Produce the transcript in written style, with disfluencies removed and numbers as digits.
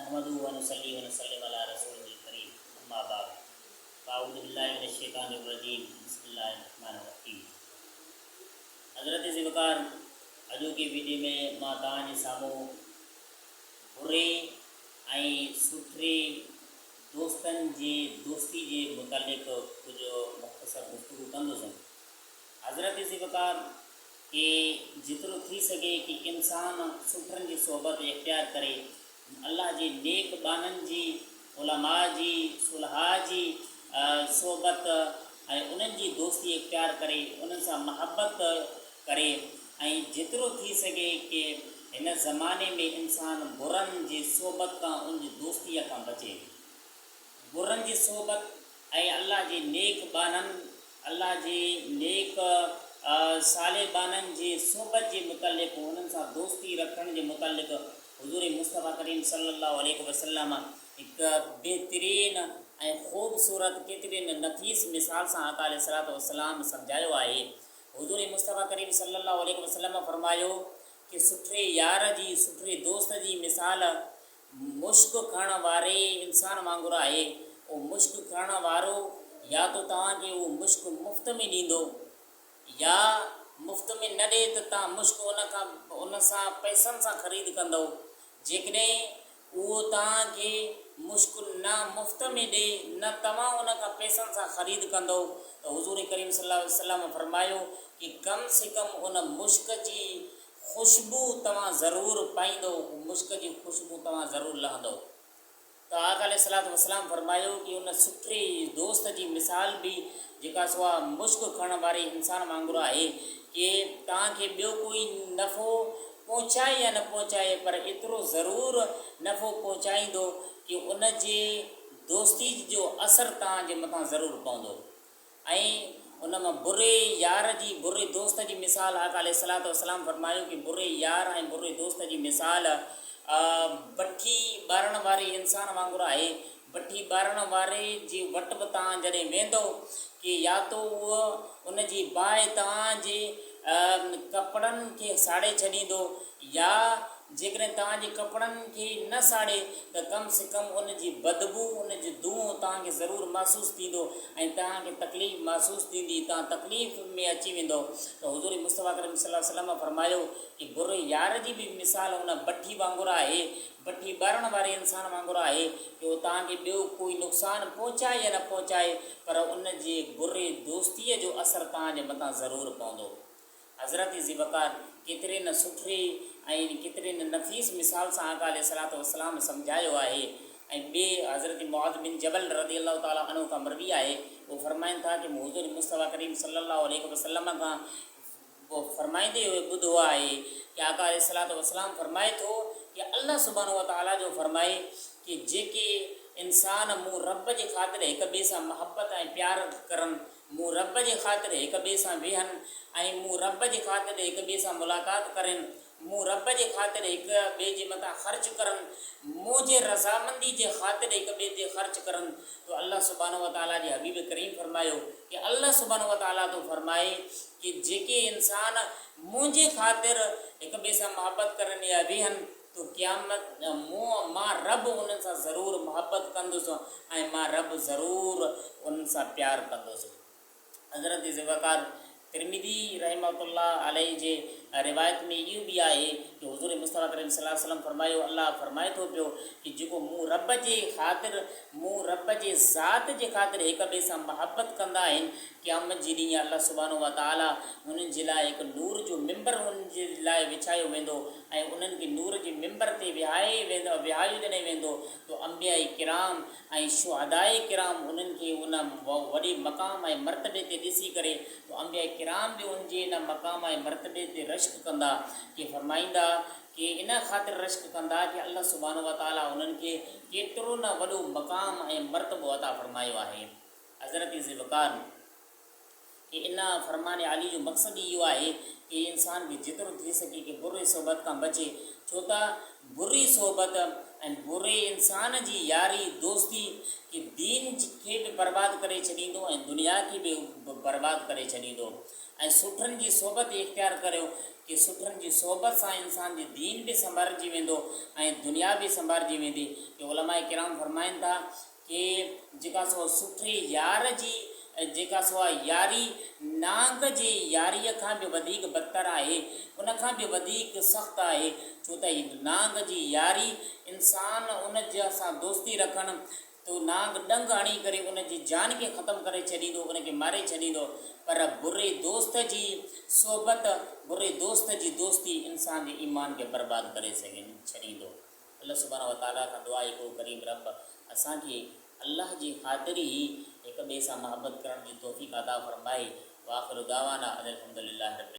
نحمده ونصلي ونسلم علي رسوله الڪريم اما بعد فاعوذ بالله من الشيطان الرجيم بسم الله الرحمن الرحيم حضرت ذوالفقار اڄوڪي ويڊيو ۾ مان توهان جي سامهون بري ۽ سٺي دوستن جي دوستي جي متعلق ڪجهه مختصر گفتگو ڪندس. حضرت ذوالفقار کي جيترو ٿي سگهي ڪي انسان سٺن جي صحبت اختيار ڪري، الله جي نيڪ ٻانهن جي، علماء جي، صلحاء جي صحبت ۽ انهن جي دوستي اختيار ڪري، انهن سان محبت ڪري ۽ جيترو ٿي سگهي ڪي هن زماني ۾ انسان برن جي صحبت کان ان جي دوستيء کان بچي. برن جي صحبت ۽ الله جي نيڪ ٻانهن، الله جي نيڪ صالح ٻانهن جي صحبت جي متعلق انهن سان دوستي رکڻ جي متعلق حضور مصطفيٰ ڪريم صلي الله عليه وسلم هڪ بهترين ۽ خوبصورت ڪيتري نه نفيس مثال سان آقا عليه الصلوة والسلام سمجهايو آهي. حضور مصطفيٰ ڪريم صلي الله عليه وسلم فرمايو ڪي سٺي يار جي سٺي دوست جي مثال مشڪ کڻڻ واري انسان وانگر آهي، اهو مشڪ کڻڻ وارو يا ته توهان کي اهو مشڪ مفت ۾ ڏيندو يا مفت ۾ نه ڏئي ته توهان مشڪ ان کان ان سان پئسن سان خريد ڪندؤ، جيڪڏهن اهو توهان کي مشڪ نه مفت ۾ ڏئي نه توهان ان کان پئسن سان خريد ڪندؤ ته حضور ڪريم صلي الله عليه وسلم فرمايو ڪي ڪم سي ڪم ان مشڪ جي خوشبو توهان ضرور پائيندؤ، مشڪ جي خوشبو توهان ضرور لهندؤ. ته آقا عليه الصلوة والسلام فرمايو ڪي ان سٺي دوست جي مثال به جيڪا سو اها مشڪ کڻڻ واري انسان وانگر آهي ڪي توهان کي ٻيو ڪوئي نفعو پهچائي يا نه پهچائي پر ايترو ضرور نفعو پهچائيندو ڪي ان جي دوستي جو اثر توهان جي مٿان ضرور پوندو. ۽ ان مان بري يار جي، بري دوست جي مثال آقا عليه الصلوة والسلام فرمايو ڪي بري يار ۽ بري دوست جي مثال بٺي ٻارڻ واري انسان وانگر آهي، بٺي ٻارڻ واري جي وٽ به توهان جڏهن ويندؤ ڪي يا تو اهو ان جي باهه توهان جي ڪپڙن کي ساڙي ڇڏيندو يا جيڪڏهن توهان جي ڪپڙن کي نه ساڙي ته ڪم سي ڪم ان جي بدبو، ان جو دونهون توهان کي ضرور محسوس ٿيندو ۽ توهان کي تڪليف محسوس ٿيندي، توهان تڪليف ۾ اچي ويندؤ ته حضور مصطفيٰ ڪريم صلي الله عليه وسلم فرمايو ڪي بري يار جي به مثال ان بٺي وانگر آهي، بٺي ٻارڻ واري انسان وانگر آهي ڪي اهو توهان کي ٻيو ڪوئي نقصان پهچائي يا نه پهچائي پر ان جي بري دوستيء جو اثر توهان جي مٿان ضرور پوندو. حضرت ذي وقار ڪيتري نه سٺي ۽ ڪيتري نه نفيس مثال سان آقا عليه الصلوة والسلام سمجهايو آهي ۽ ٻي حضرت معاذ بن جبل رضي الله تعالٰي عنه کان مروي آهي اهو فرمائن ٿا ڪه مون حضور مصطفيٰ ڪريم صلي الله عليه وسلم کان فرمائيندي هوئي ٻڌو آهي ڪه آقا عليه الصلوة والسلام فرمائي ٿو ڪه الله سبحانه وتعالٰي جو فرمائي ڪه جيڪي انسان مون رب جي خاطر هڪ ٻئي سان محبت ۽ پيار ڪرن مون رب جي خاطر هڪ ٻئي سان ويهن ۽ مون رب جي خاطر هڪ ٻئي سان ملاقات ڪرين، مون رب جي خاطر هڪ ٻئي جي مٿان خرچ ڪرن، منهنجي رضامندي جي خاطر هڪ ٻئي تي خرچ ڪرن ته الله سبحانه وتعاليٰ جي حبيب ڪريم فرمايو ڪه الله سبحانه وتعاليٰ ٿو فرمائي ڪه جيڪي انسان منهنجي خاطر هڪ ٻئي سان محبت ڪرن يا ويهن ته قيامت مون مان رب انهن سان ضرور محبت ڪندس ۽ مان رب ضرور انهن سان پيار ڪندس. حضرت ذوالفقار ترمذي رحمة الله عليه جي روايت ۾ اهو به آهي ته حضور مصطفيٰ ڪريم صلي الله عليه وسلم فرمايو، الله فرمائي ٿو پيو ته جيڪو مون رب جي خاطر مون رب جي ذات جي خاطر هڪ ٻئي سان محبت ڪندا آهن قيامت جي ڏينهن الله سبحانه وتعاليٰ انهن جي لاء هڪ نور جو منبر انهن جي لاء وڇايو ويندو ۽ انهن کي نور جي منبر تي ويهائي ويهايو جڏهن ويندو ته انبياء ڪرام ۽ شهداء ڪرام انهن کي ان وڏي مقام ۽ مرتبي تي ڏسي ڪري ته انبياء ڪرام به ان جي ان مقام ۽ مرتبي تي رشڪ ڪندا ڪي فرمائيندا ڪي ان خاطر رشڪ ڪندا ڪي الله سبحانه وتعاليٰ انهن کي ڪيترو نه وڏو مقام ۽ مرتبو عطا فرمايو آهي. حضرت ذوالفقار ڪي ان فرمان عالي جو مقصد ئي اهو آهي ڪي انسان کي جيترو ٿي سگهي ڪي بري صحبت کان بچي ڇو ته بري صحبت ۽ بري انسان جي ياري دوستي ڪي دين کي به برباد ڪري ڇڏيندو ۽ دنيا کي به برباد ڪري ڇڏيندو ۽ سٺن جي صحبت اختيار ڪريو. ڪي سٺن جي صحبت سان انسان جي دين به سنڀارجي ويندو ۽ دنيا به سنڀارجي ويندي. ڪي علماء ڪرام فرمائن ٿا ڪي جيڪا سو سٺي يار جي جيڪا سو ياري نانگ جي ياريء کان به وڌيڪ بدتر آهي، ان کان به وڌيڪ سخت آهي، ڇو ته نانگ جي ياري انسان ان جي سان دوستي رکڻ ته نانگ ڏنگ هڻي ڪري ان جي جان کي ختم ڪري ڇڏيندو، ان کي ماري ڇڏيندو، پر بري دوست جي صحبت، بري دوست جي دوستي انسان جي ايمان کي برباد ڪري ڇڏيندو. الله سبحانه وتعاليٰ کان دعا آهي ته او ڪريم رب اسان کي الله جي خاطر ئي هڪ ٻئي سان محبت ڪرڻ جي توفيق عطا فرمائي. واخر دعوانا ان الحمدلله رب.